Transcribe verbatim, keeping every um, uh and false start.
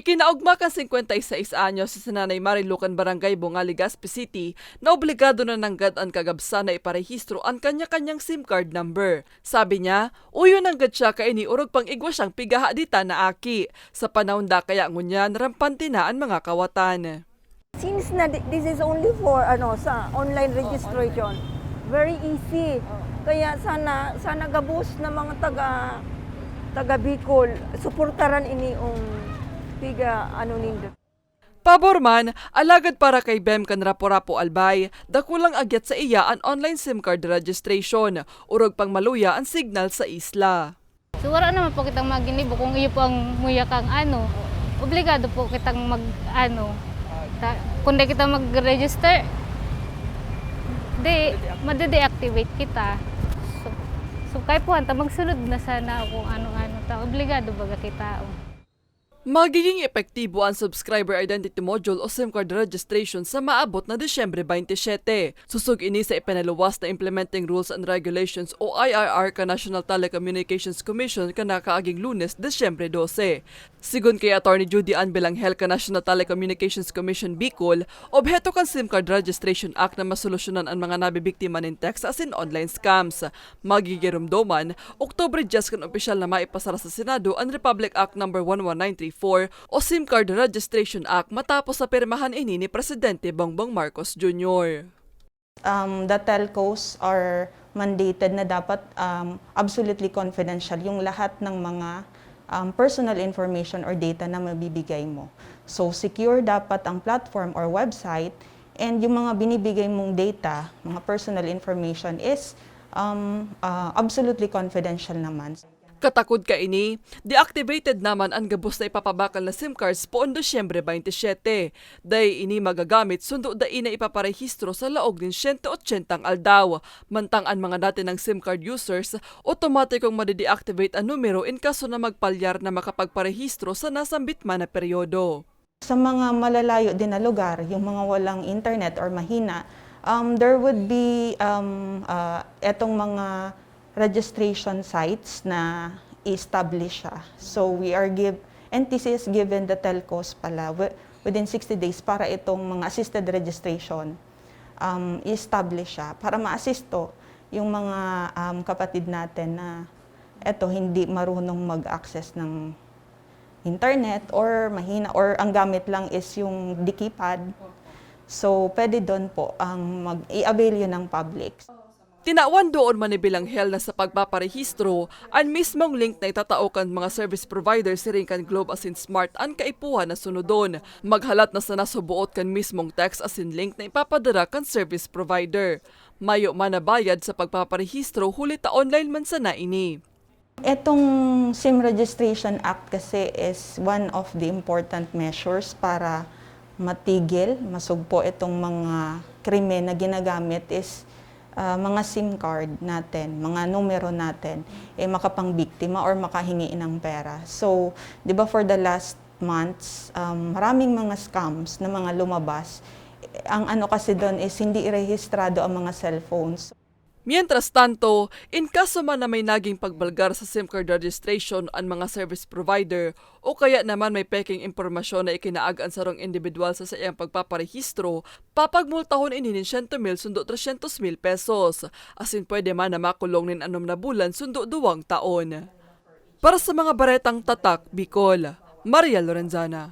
Kinaogma kan singkwenta y seis anyos si Nanay Marilu kan Barangay Bunga, Legazpi City, na obligado na nanggad an kagabsan na iparehistro an kanya-kanyang SIM card number. Sabi niya, uyo nanggad siya kaini orog pang igwa siyang pigahaditan na aki. Sa panahon da kaya ngunyan, rampante na an mga kawatan. Since na thi- this is only for ano sa online registration, very easy. Kaya sana sana gabos na mga taga taga Bicol suportaran ini ung piga ano nindo. Pabor man, alagad para kay Bem kan Rapu-Rapu Albay, dakulang agyat sa iya an online SIM card registration, orog pang maluya an signal sa isla. So wala naman po kitang maginibo kung iyo po ang muya kang ano, obligado po kitang mag ano, ta, kung di kita mag-register, di, made-deactivate kita. So, so kaya po anta magsunod na sana kung ano-ano ta, obligado baga kita. Magiging epektibo an Subscriber Identity Module o SIM card registration sa maabot na Disyembre twenty-seven. Susog ini sa ipinaluwas na Implementing Rules and Regulations o I R R kan National Telecommunications Commission kan nakaaging Lunes, Disyembre dose. Sigon kay Attorney Judy Ann Belanghel kan National Telecommunications Commission Bicol, obheto kan SIM Card Registration Act na masolusyonan an mga nabibiktima nin text asin online scams. Magigiromdoman, Oktubre dyes kan opisyal na maipasara sa Senado an Republic Act Number one one nine three four o SIM Card Registration Act matapos na pirmahan ini ni Presidente Bongbong Marcos Junior. Um, the telcos are mandated na dapat um, absolutely confidential yung lahat ng mga um, personal information or data na mabibigay mo. So secure dapat ang platform or website, and yung mga binibigay mong data, mga personal information is um, uh, absolutely confidential naman. Katakod kaini, deactivated naman an gabos na ipapabakal na SIM cards poon Disyembre twenty-seven. Dai ini magagamit sundo dai na ipaparehistro sa laog nin siyento otsentang aldaw. Mantang an mga dati nang SIM card users, otomatikong made-deactivate an numero in kaso na magpalyar na makapagparehistro sa nasambit man na peryodo. Sa mga malalayo din na lugar, yung mga walang internet or mahina, um, there would be um, uh, etong mga registration sites na i-establish siya. So we are give N T C has given the telcos pala wi- within sixty days para itong mga assisted registration um, i-establish siya para ma-assisto yung mga um, kapatid natin na eto hindi marunong mag-access ng internet or mahina or ang gamit lang is yung di keypad. So pwede doon po ang mag i-avail yun ng public. Tinawan doon man ni Belanghel na sa pagpaparehistro, an mismong link na itatao kan mga service provider siring kan Globe asin Smart an kaipuhan na sunodon. Maghalat na sana sa buot kan mismong text asin link na ipapadara kan service provider. Mayo man na bayad sa pagpaparehistro huli ta online man sana ini. Etong SIM Registration Act kasi is one of the important measures para matigil, masugpo itong mga krimen na ginagamit is ah, mga SIM card natin, mga numero natin, eh makapangbiktima or makahingi ng pera. So, 'di ba for the last months, um, maraming mga scams na mga lumabas. Ang ano kasi doon is hindi rehistrado ang mga cellphones. Mientras tanto, in kaso man na may naging pagbalgar sa SIM card registration an mga service provider o kaya naman may pekeng impormasyon na ikinaag an sarong indibidwal sa saiyang pagpaparehistro, papagmultahon ini nin siyento mil sundo tresyentos mil pesos, asin pwede man na makulong nin anom na bulan sundo duwang taon. Para sa mga baretang tatak, Bicol, Maria Lorenzana.